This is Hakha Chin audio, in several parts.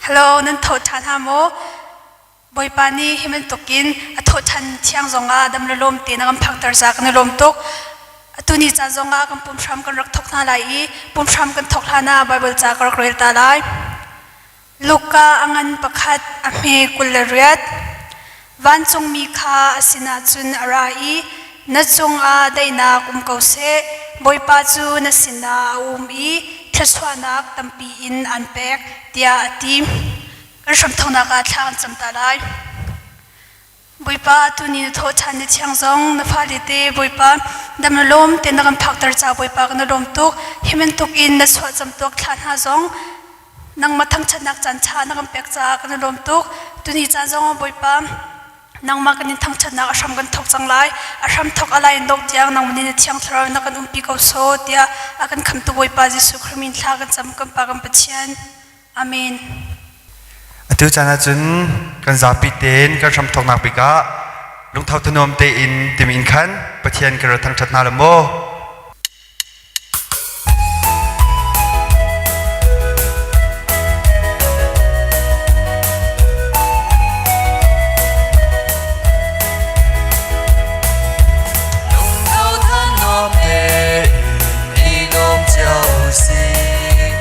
Hello, nan tho ṭhan ha maw? Bawipa nih hi bantukin a thawhṭhan thiang zongah dam le lawm tein a kan phakter ca kan i lawm tuk. Atu ni ca zongah kan pumhram kan rak thawk hna lai i pumhram kan thawk hlan ah Baibal ca ka rak rel ta lai. Luka a ngan pakhat a hme 28. Vancungmi kha a sinah cun a ra i na cungah daihnak um ko seh. Bawipa cu na sinah a um i thluachuahnak tampi in aan pek, tiah a ti. Kan hramthawknak ah thla kan cam ta lai. Bawipa, tuni na thawhṭhan ni thiang zong na fale te Bawipa dam na lawm te na kan phakter ca Bawipa kan na lawm tuk. Hi bantuk in na chuah cam tuak thla hna zong nangmah thangṭhatnak caan ṭha na kan pek caah kan i lawm tuk. Tuni caan zong Bawipa nangmah kan in thangṭhatnak a hram kan thawk cang lai. A hram thawk a lai in dongh tiang nangmah nih na thiang thlarau na kan umpi ko sawh tiah a kan khamtu Bawipa Jesuh Khrih min thla kan cam kan Pa kan Pathian. Amen. Atu caan ahcun kan zapi tein kan hramthawknak bik ah lungtho thanuam tein timi in khan Pathian kan ra thangṭhat hna lo maw? Lungtho thanuam tein i lawm cio usih.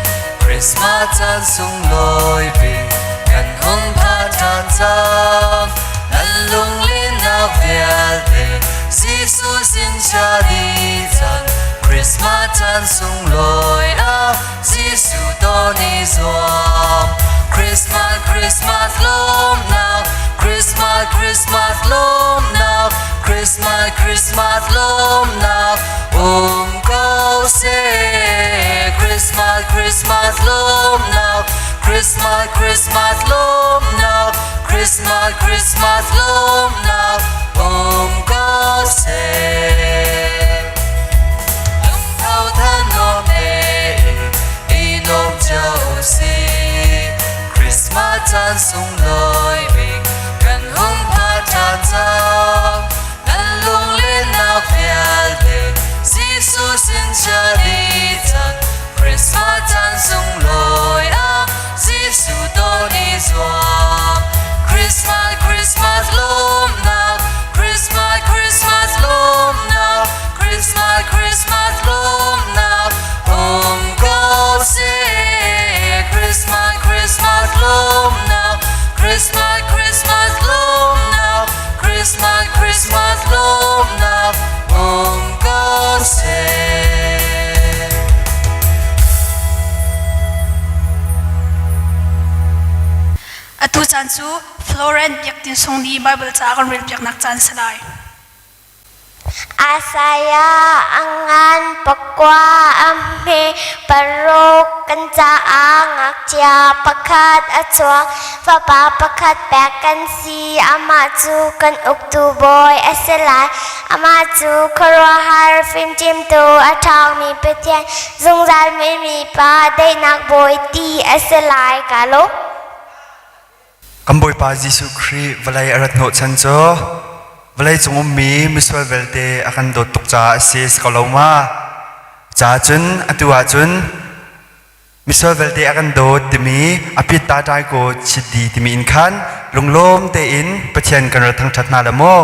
Christmas caan sunglawi bik kan hung phan ṭhan cang. Nan lunglennak vialte Jesuh sin chia dih cang. Christmas caan sunglawi ah Jesuh ton i zuam. Christmas, Christmas lawmhnak, Christmas, Christmas lawmhnak, Christmas, Christmas lawmhnak um ko seh. Christmas, Christmas lawmhnak, Christmas, Christmas lawmhnak, Christmas, Christmas lawmhnak um ko seh. Lungtho than nuam tein i nuam cio usih. Christmas caan sunglawi bik kan hung phan ṭhan cang. Nan lunglennak vialte Jesuh sin chia dih cang. Christmas caan sunglawi ah Jesuh ton i zuam. Christmas, Christmas lawmhnak, Christmas, Christmas lawmhnak, Christmas, Christmas lawmhnak um ko seh. Christmas, Christmas lawmhnak, Christmas, Christmas lawmhnak, Christmas, Christmas lawmhnak um ko seh. Atu caan cu Florent Biak Tin Sung nih Baibal ca a kan relpiaknak caan si lai. Isaiah a ngan pakua a hme paruk kan caah ngakchia pakhat a chuak fapa pakhat pek kan si amah cu kan uktu bawi a si lai amah cu khuaruahhar fimchimtu a ṭhawngmi Pathian zungzal mi pa daihnak bawi ti a si lai ka lung Kan Bawipa Jesuh Khrih vawlei a rat hnawhchan cu vawlei cung ummi misual vialte a kan dawt tuk caah a si si ko lo ma? Ca cun atu ahcun misual vialte a kan dawt timi a pit ta ṭai ko chit di timi in khan lunglawm tein Pathian kan rak thangṭhat hna la maw?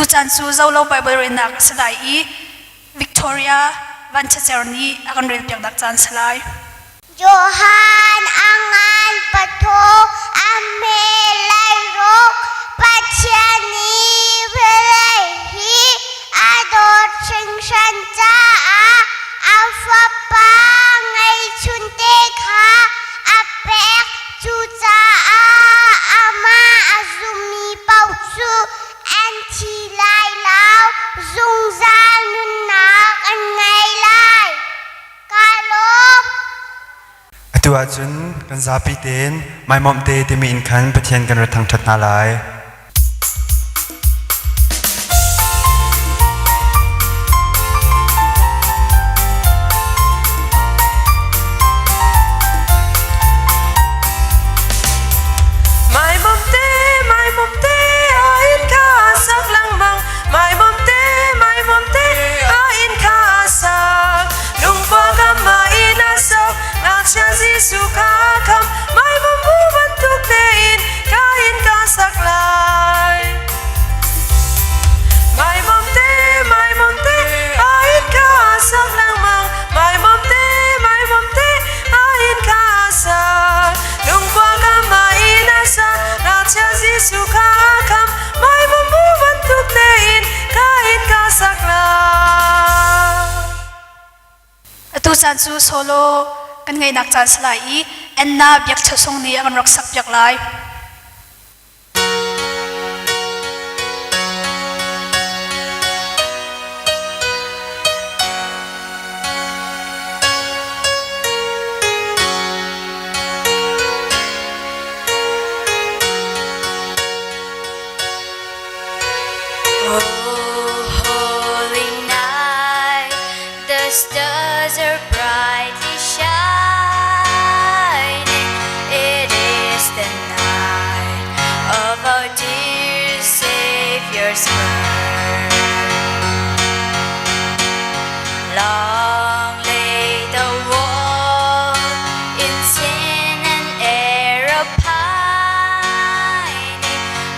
Atu caan cu Zolo Bible relnak a si lai i Victoria Vanchacer nih a kan relpiaknak caan si lai. Johan a ngan pathum a hme lai ruk Pathian nih vawlei hi a dawt hringhran caah a Fapa ngeihchunte kha a pek. Cucaah amah a zummi paoh cu an thi lai lo, zungzal nunnak an ngei lai. Ka lawm. Atu ahcun kan zapi tein Maimawmh te timi in khan Pathian kan rat thangṭhat hna lai. Mai mom te, mai mom te, a in kha sak lengmang. Mai mom te, mai mom te, a in kha sak. Lungpua kam ma in a sok, ngakchia Jesuh kha kham. Mai mom bu bantuk tein ka in ka sak lai. Mai mom te, mai mom te, a in ka sak lengmang. Mai mom te, mai mom te, a in ka sak. Lungpua kam ma in a sak, ngakchia Jesuh kha kham. Mai mom bu bantuk tein ka in ka sak lai. Atu caan cu solo kan ngeihnak caan si lai i Anna Biakchasung nih a kan rak sak piak lai. Oh, holy night, the stars are brightly shining. It is the night of our dear Savior's birth. Long lay the world in sin and error pining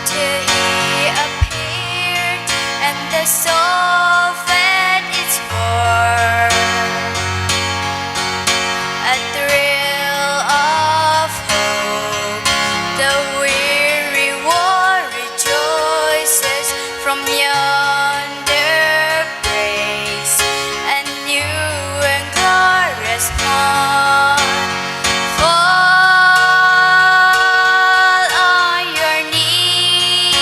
till he appeared and the soul fed its worth. A thrill of hope, the weary war rejoices from yonder breaks a new and glorious morn. Fall on your knees.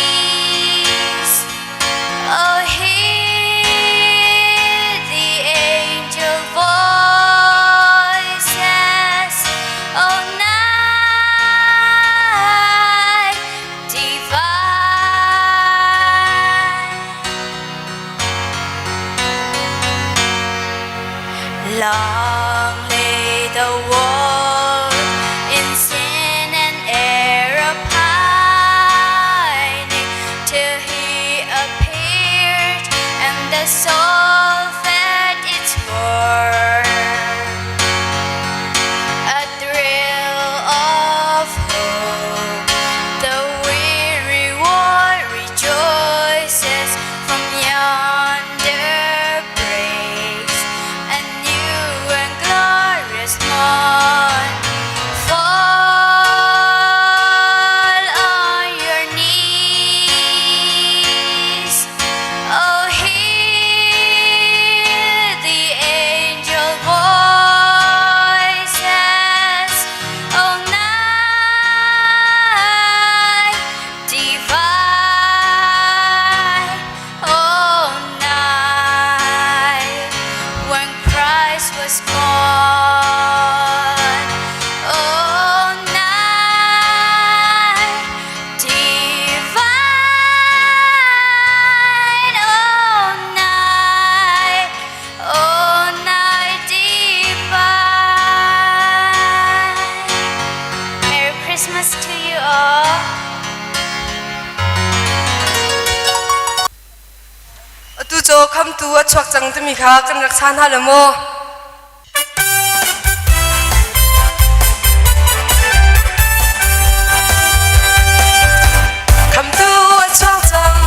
Oh, hear the angel voices. Oh, night divine. Long lay the world in sin and error pining till he appeared and the soul fed its worth. A thrill of hope, the weary world rejoices from yonder breaks a new and glorious morn. Fall on your knees. Oh, hear the angel voices. Oh, night divine. Oh, night when Christ was born. Oh, night divine. Oh, night divine. Merry Christmas to you all. Atu cu khamtu a chuak cang timi kha kan rak sa hna lo maw? Khamtu a chuak cang.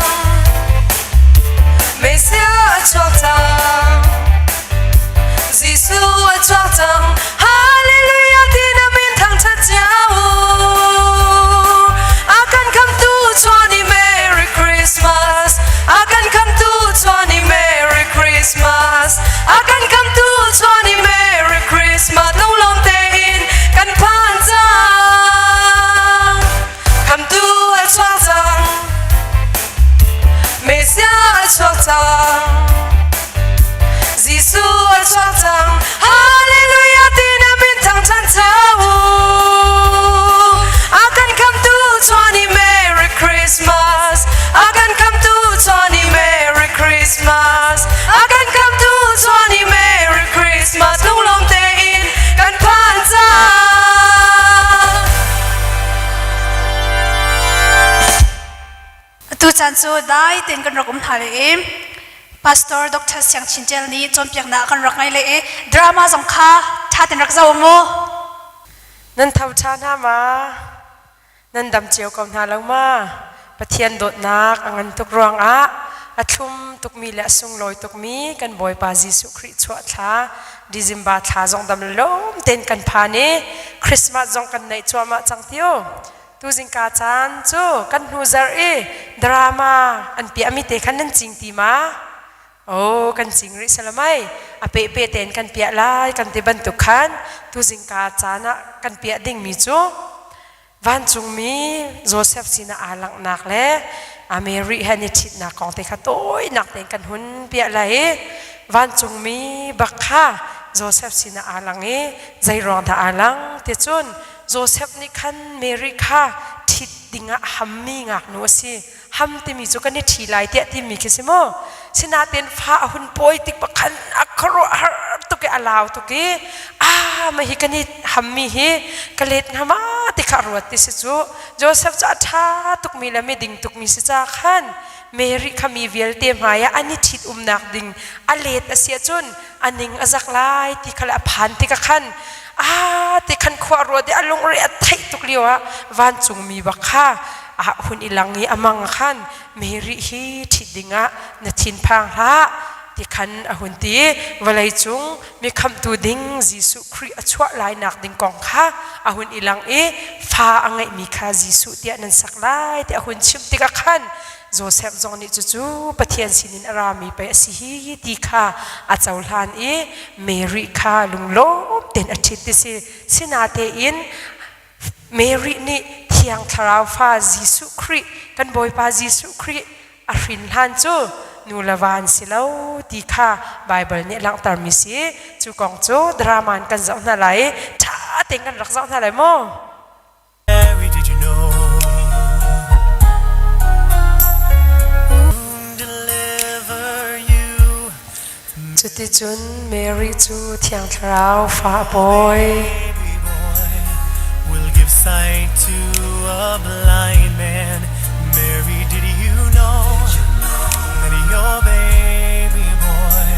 Atu caan cu dai tein kan rak um hna le i Pastor Dr. Siang Chin Tial nih cawnpiaknak kan rak ngei le i drama zong kha ṭha tein rak zoh mu. Nan tho ṭha hna ma? Nan dam cio ko hna lo ma? Pathian dawtnak a ngan tuk ruangah a thlum tukmi le a sunglawi tukmi kan Bawipa Jesuh Khrih chuah thla December thla zong dam lawm tein kan phan i Christmas zong kan neih cuahmah cang tiu. Tuzingka caan cu kan hnu zarh i drama an piahmi te khan nan cing ti ma? Oh, kan cing rih salamai. A pehpe tein kan piah lai kan ti bantuk khan tuzingka caan ah kan piah dingmi cu vancungmi Joseph sinah aa langhnak le Mary he an i ṭhitnak kong te kha tawinak tein kan hun piah lai i vancungmi bak kha Joseph sinah aa lang i zei ruang dah aa lang ti cun Joseph nih khan Mary kha ṭhit dingah hammi ngaknu a si. Ham timi cu kan i ṭhi lai tiah timi khi si mu. Sinain fa a hun pawi tik pakhan a khuaruahhar tuk i a lau tuk i ah mah hi kan i hammi hi ka let hnga ma ti kha a ruat ti si cu. Joseph cu a ṭha tukmi le miding tukmi si ca khan Mary kha mi vialte hmai ah an i ṭhit umnak ding a let a si ahcun a ning a zak lai ti kha le a phan tikah khan ah ti khan khua ruat i a lungre a theih tuk lio ah vancungmi bak kha a hun i lang i a mang khan Mary hi ṭhit dingah na thinphang hlah ti khan a hun ti. Vawlei cung mi khamhtu ding Jesuh Khrih a chuah lai nak ding kong kha a hun i lang i fa a ngeihmi kha Jesuh tiah nan sak lai tiah a hun chimh tikah khan Joseph zong nih cucu Pathian sinin a rami pei a si hi ti kha a cohlan i Mary kha lunglawm tein a ṭhit ti si. Sinatein Mary nih Thiang Thlarau fa Jesuh Khrih, kan Bawipa Jesuh Khrih a hrin hlan cu nu le va an si lo ti kha Baibal nih a langhtermi si. Cu kong cu drama in kan zoh hna lai i ṭha tein kan rak zoh hna lai mu. Mary, did you know? Deliver you. Cuticun Mary cu Thiang Thlarau fa a pawi. Baby boy will give sight to a blind man. Mary, did you know that your baby boy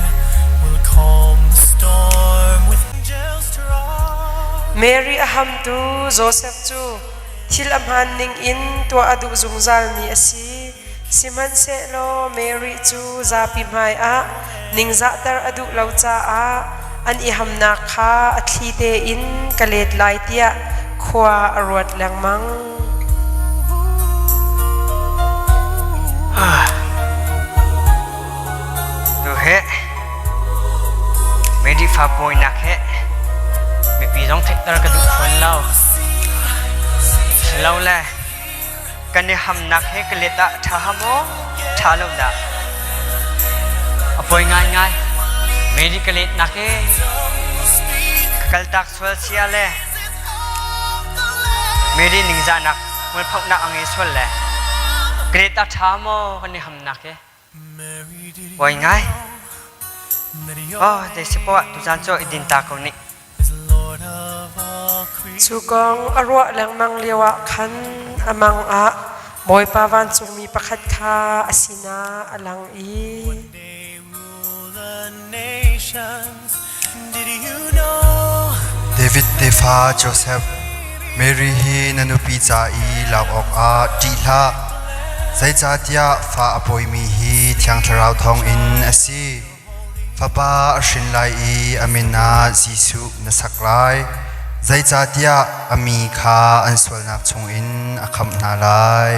will calm the storm with angels trod? Mary a hamtu Josef cu thil a hmaan ningin tuah a duh zungzalmi a si. Sihmanhsehlaw Mary cu zapi hmaiah ningzahter a duh lo caah an i hamnak kha a thli tein ka let lai tiah khua a ruat lengmang. Tu he Mary fa pawinak he mipi zong theihter ka duh fawn lo. Silole kan i hamnak he ka let ah ṭha ha maw ṭha lo dah? A poi ngaingai. Mary ka letnak he ka kaltak sual sia le Mary ningzahnak mualphohnak a ngei sual le ka let ah ṭha maw kan i hamnak he Poi ngai. Oh, dei si poah tuzan cu i din ta ko nih. Cu kong a ruah lengmang lioah khan a mang ah Bawipa vancungmi pakhat kha a sinah a lang i David tefa Josef, Mary hi na nupi ca i lak awkah ṭih hlah. Zeicahtiah fa a pawimi hi Thiang Thlarau thawngin a si. Fapa a hrin lai i a min ah Jesuh na sak lai. Zeicahtiah a mi kha an sualnak chungin a khamh hna lai.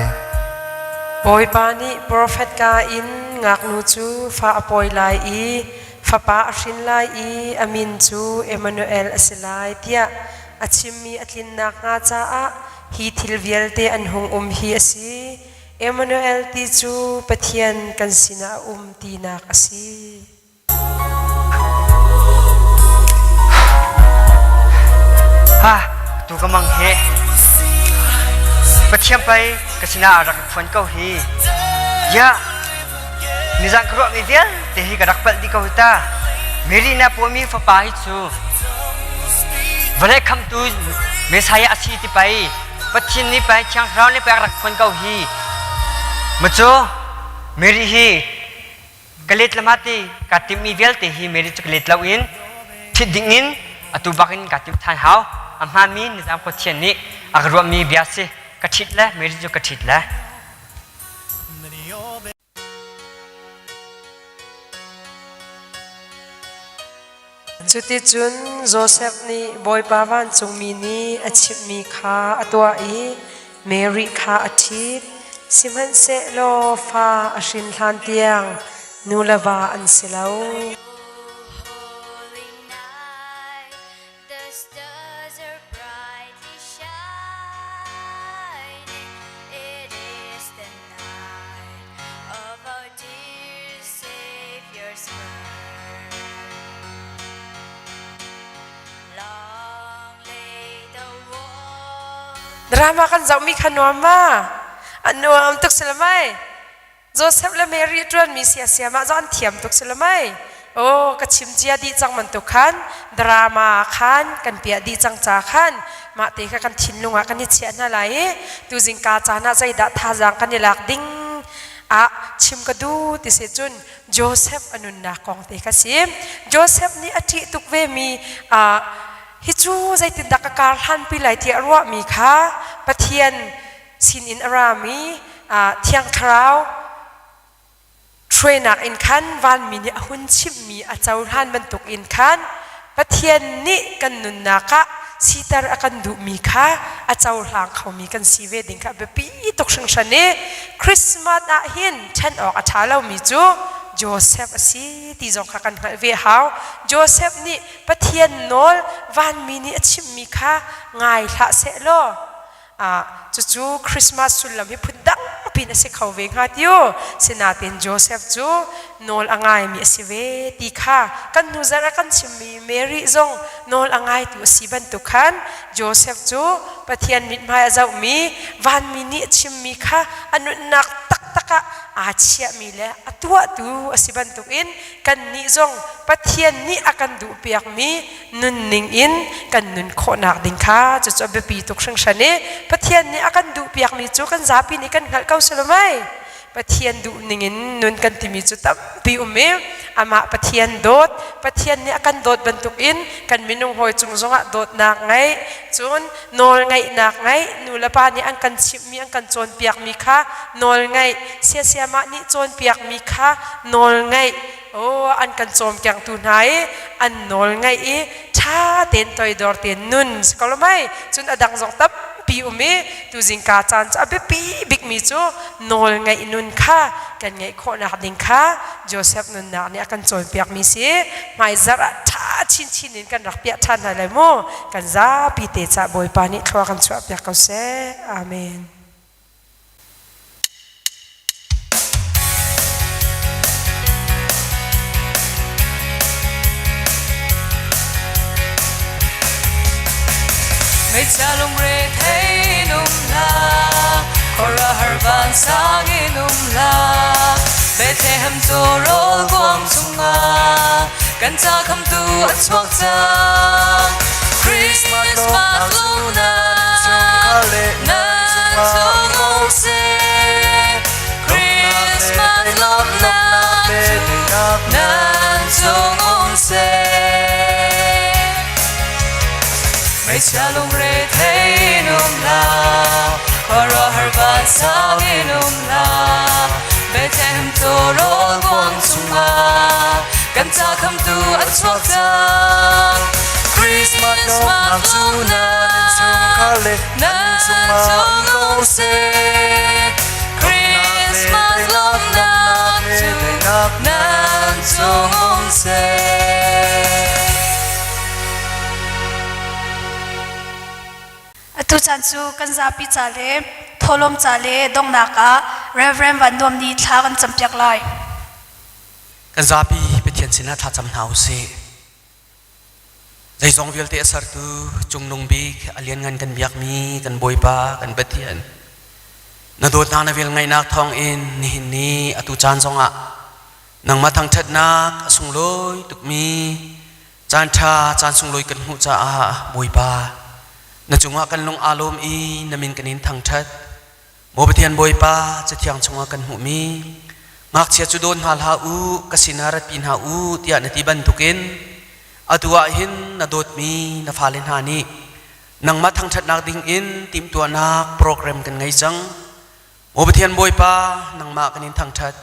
Bawipa nih profet ka in ngaknu cu fa a pawi lai i fapa a hrin lai i a min cu Emmanuel a si lai tiah a chimmi a tlin nakhnga caah hi thil vialte an hung um hi a si. Emmanuel ti cu Pathian kan sinah a um tinak a si. Ha, tu ka mang he. Pathian pei ka sinah a rak i phuan ko hi. Ya, nizan ka ruahmi vialte hi ka rak palh dih ko hi ta. Mary na pawmi fapa hi cu vawlei khamtu Messiah a si ti pei Pathian nih pei Thiang Thlarau nih pei a rak phuan ko hi. Macu Mary hi ka let lama ti ka timhmi vialte hi Mary cu ka let lo in thit ding in atu bak in ka timh than hau. A hmaanmi nizam khuathian nih a ka ruahmi bia si ka ṭhit le Mary cu ka ṭhit le. Cuticun Josef nih Bawipa vancungmi nih a chimhmi kha a tuah i Mary kha a ṭhit. Sihmanhsehlaw fa a hrin hlan tiang nu le va an si lo. The stars are brightly shining. It is the night of our dear Savior's birth. Long lay the world. Drama kan zohmi kha nuam ma? An nuam tuk si lamai. Joseph le Mary a ṭuanmi siasiam ah an thiam tuk si lo mei? Aw, ka chim cia dih cang bantuk khan drama khan kan piah dih cang ca khan mah te kha kan thinlung ah kan i chiah hna lai i tuzing ka caan ah zeidah thazaang kan i lak ding ah chim ka duh ti si cun Joseph a nunnak kong te kha si. Joseph nih a ṭih tuk ve mi hi cu zeitindah ka kar hlanpi lai tiah ruahmi kha Pathian sinin a rami Thiang Thlarau hruainak in khan vanmi nih a hun chimhmi a cohlan bantuk in khan Pathian nih kan nunnak ah siter a kan duhmi kha a cohlang khomi kan si ve ding kha a biapi tuk hringhran i Christmas ah hin ṭhen awk a ṭha lomi cu Joseph a si ti zong kha kan hngalh ve hau. Joseph nih Pathian nawl vanmi nih a chimhmi kha ngai hlah seh law Cucu Christmas sullam hi phun dang pin a si kho ve hnga tiu. Sinain Joseph cu nawl a ngaimi a si ve ti kha kan hnu zarh ah kan chimmi Mary zong nawl a ngaitu a si bantuk khan Joseph cu Pathian mithmai a zohmi vanmi nih a chimmi kha a nunnak taktak ah aa chiahmi le a tuahtu a si bantukin kannih zong Pathian nih a kan duhpiakmi nunning in kan nun khawhnak ding kha cucu a biapi tuk hringhran i Pathian nih a kan duhpiakmi cu kan zapi nih kan hngalh ko si lo mei? Pathian duhning in nun kan timi cu tampi um i amah Pathian dawt Pathian nih a kan dawt bantukin kan minung hawi cung zongah dawtnak ngeih cun nawl ngeihnak ngeih nu le pa nih an kan chimhmi an kan cawnpiakmi kha nawl ngeih siasiamah nih cawnpiakmi kha nawl ngeih Aw an kan cawmkengtu hna i an nawl ngaih i ṭha tein toidor tein nun si ko lo mei cun a dang zong tampi um i tuzing ka caan cu a biapi bikmi cu nawl ngaih nun kha kan ngeih khawhnak ding kha Joseph nunnak nih a kan cawnpiakmi si hmaizarh ah ṭha chinchin in kan rak piah ṭhan hna lai mu kan zapi te cah Bawipa nih thlua kan chuahpiak ko seh amen Ngaihchia lungre thei in um hlah, khuaruahhar vansang in um hlah. Bethlehem cu rawl kuang chungah kan ca khamtu a chuak cang. Christmas lungnak nan chung um seh. Christmas lawmhnak cu nan chung um seh. Ngaihchia lungre thei in um hlah, khuaruahhar vansang in um hlah. Bethlehem tawrawl kuang chungah kan ca khamtu a chuak cang. Christmas lawmhnak cu nan chung um seh. Christmas lawmhnak cu nan chung um seh. Atu caan cu kan zapi ca le thawhlawm ca le donghnak ah Reverend Van Nuam nih thla kan campiak lai. Kan zapi Pathian sinah thlacam hna u sih. Zeizong vialte a sertu cungnung bik a lianngan kan biakmi kan Bawipa kan Pathian na dawtnak na velngeihnak thawngin nihin ni atu caan zongah nangmah thangṭhatnak a sunglawi tukmi caan ṭha caan sunglawi kan hmuh caah Bawipa na cungah kan lung aa lawm i na min kan in thangṭhat. Maw Pathian Bawipa, Cathiang chungah kan hmuhmi ngakchia cu dawn hna hlah u, ka sinah ratpi hna u tiah na ti bantukin atu ah hin na dawtmi na fale hna nih nangmah thangṭhatnak dingin timhtuahnak program kan ngei cang. Maw Pathian Bawipa, nangmah kan in thangṭhat.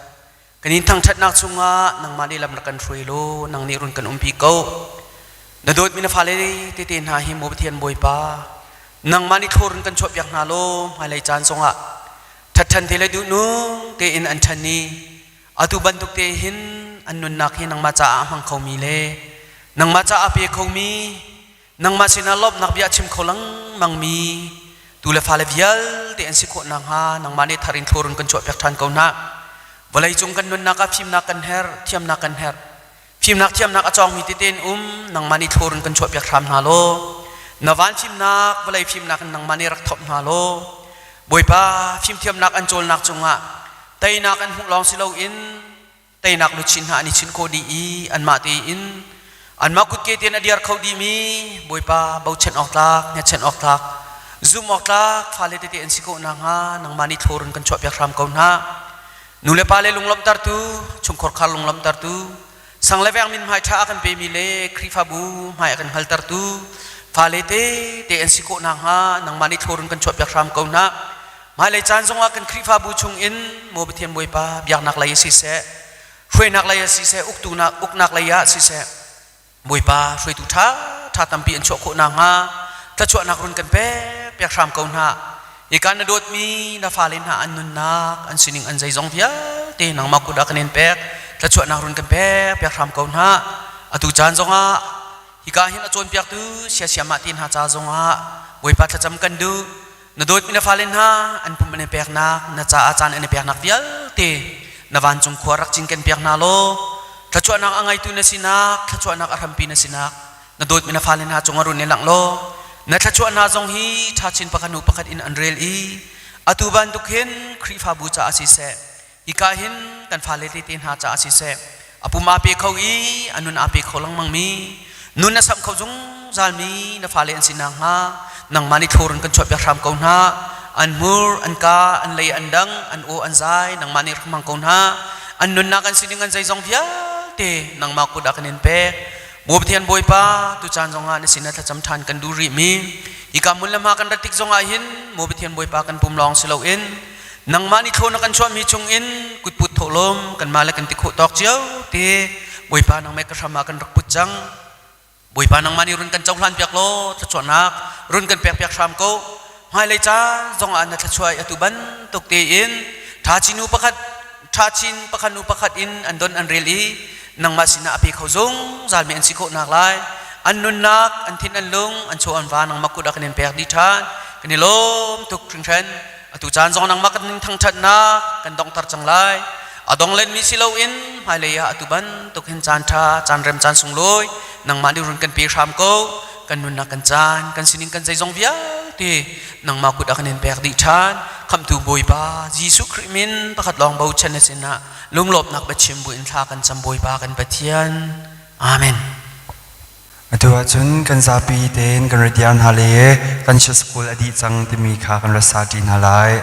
Kan in thangṭhatnak chungah nangmah nih lam rak kan hruai law nang nih run kan umpi ko. Na dawtmi na fale tete hna hi maw Pathian Bawipa, nangmah nih thlur in kan chuahpiak hna law hmailei caan zongah ṭhatṭhan te le duhnung tein an ṭhan i atu bantuk te hin an nunnak hi nangmah caah a hmang khomi le nangmah caah a pe khomi Nangmah sinah lawmhnak bia a chim kho lengmangmi tu le fale vialte an si khawh nakhnga nangmah nih thar in thlur in kan chuahpiak ṭhan ko hna. Vawleicung kan nunnak ah fimnak kan herh, thiamnak kan herh. Fimnak thiamnak a cawngmi tete in um nangmah nih thlur in kan chuahpiak hram hna law na van fimnak vawlei fimnak in nangmah nih rak thawp hna law Bawipa fimthiamnak an cawlnak cungah teinak an hmuh lawng si loin Teinak luchin hna an i chinh khawh dih i anmah tein anmah kutke tein a diar kho dihmi Bawipa bochan awk tlak, hngatchan awk tlak, zumh awk tlak fale tete an si khawh nakhnga nangmah nih thlur in kan chuahpiak hram ko hna. Nu le pa le lunglawmhtertu, chungkhar khar lunglawmhtertu, sang le veng min hmai ṭha a kan pemi le Khrihfabu hmai a kan hngaltertu fale te te an si khawh nakhnga nangmah nih thlur in kan chuahpiak hram ko hna. Hmailei caan zongah kan Khrihfabu chungin Maw Pathian Bawipa biaknak lei siseh, hruainak lei siseh, uktunak uknak lei ah siseh, Bawipa hruaitu ṭha ṭha tampi an chuah khawh nakhnga thluachuahnak run kan pek piak hram ko hna. Hika na dawtmi na fale hna an nunnak, an sining an zeizong vialte nangmah kut ah kan in pek. Thluachuahnak run kan pek piak hram ko hna. Atu caan zongah hika hin a cawnpiaktu siasiamah ti hna ca zongah Bawipa thlacam kan duh. Na dawtmi na fale hna an pum an i peknak, na caah caan an i peknak vialte na vancung khua rak cinken piak hna law thluachuahnak a ngeitu na sinak, thluachuahnak a hrampi na sinak, na dawtmi na fale hna cungah run i langh law na thluachuah hna zong hi ṭha chin pakhat hnu pakhat in an rel i atu bantuk hin Khrihfabu caah siseh, hika hin kan fale tete hna caah siseh, a pum aa pe kho i a nun aa pe kho lengmangmi nun a samh kho zungzalmi na fale an si nakhnga nangmah nih thlur in kan chuahpiak hram ko hna. An hmur, an ka, an lei, an dang, an aw, an zai, nangmah nih rak hmang ko hna. An nunnak an sining an zeizong vialte nangmah kut ah kan in pek. Bawi Pathian Bawipa, tucaan zongah na sinah thlacam ṭhan kan duh rihmi hika hmun le hma kan rat tik zongah hin Maw Pathian Bawipa kan pum lawng si loin Nangmah nih thlawn na kan chuahmi chungin kutput thawhlawm kanmah le kan ti khawh tawk cio te Bawipa nangmah ka hram ah kan rak put cang. Bawipa nangmah nih run kan cohlan piak law thluachuahnak run kan pek piak hram ko. Hmailei caan zongah na thluachuah atu bantuk tein ṭha nu pakhat ṭha chin pakhat nu pakhat in an don an rel i nangmah sinah a pe kho zungzalmi an si khawh nak lai. An nunnak, an thin an lung, an chaw an va nangmah kut ah kan in pek dih ṭhan. Kan i lawm tuk hringhran. Atu caan zong nangmah kan thangṭhatnak kan donghter cang lai. A dong lenmi si loin hmailei ah atu bantuk hin caan ṭha, caan rem, caan sunglawi nangmah nih run kan pe hram ko. Kan nunnak kan caan, kan sining kan zeizong vialte nangmah kut ah kan in pek dih ṭhan. Khamhtu Bawipa Jesuh Khrih min pakhat lawng bochan na sinah lunglawmhnak biachim buin thla kan cam Bawipa kan Pathian. Amen. Atu ahcun kan zapi tein kan ra diar hna le kan school a dih cang timi kha kan ra sa ṭi hna lai.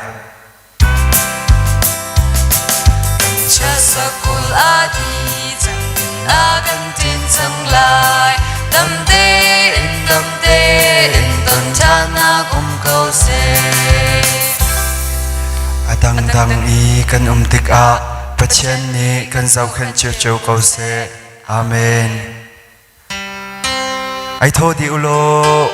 Sakul a dih cang a kan ṭin cang lai dam tein dam tein ton ṭhannak um ko seh. A dangdang i kan um tikah Pathian nih kan zohkhenh ciocio ko seh. Amen. Ai thaw dih u law.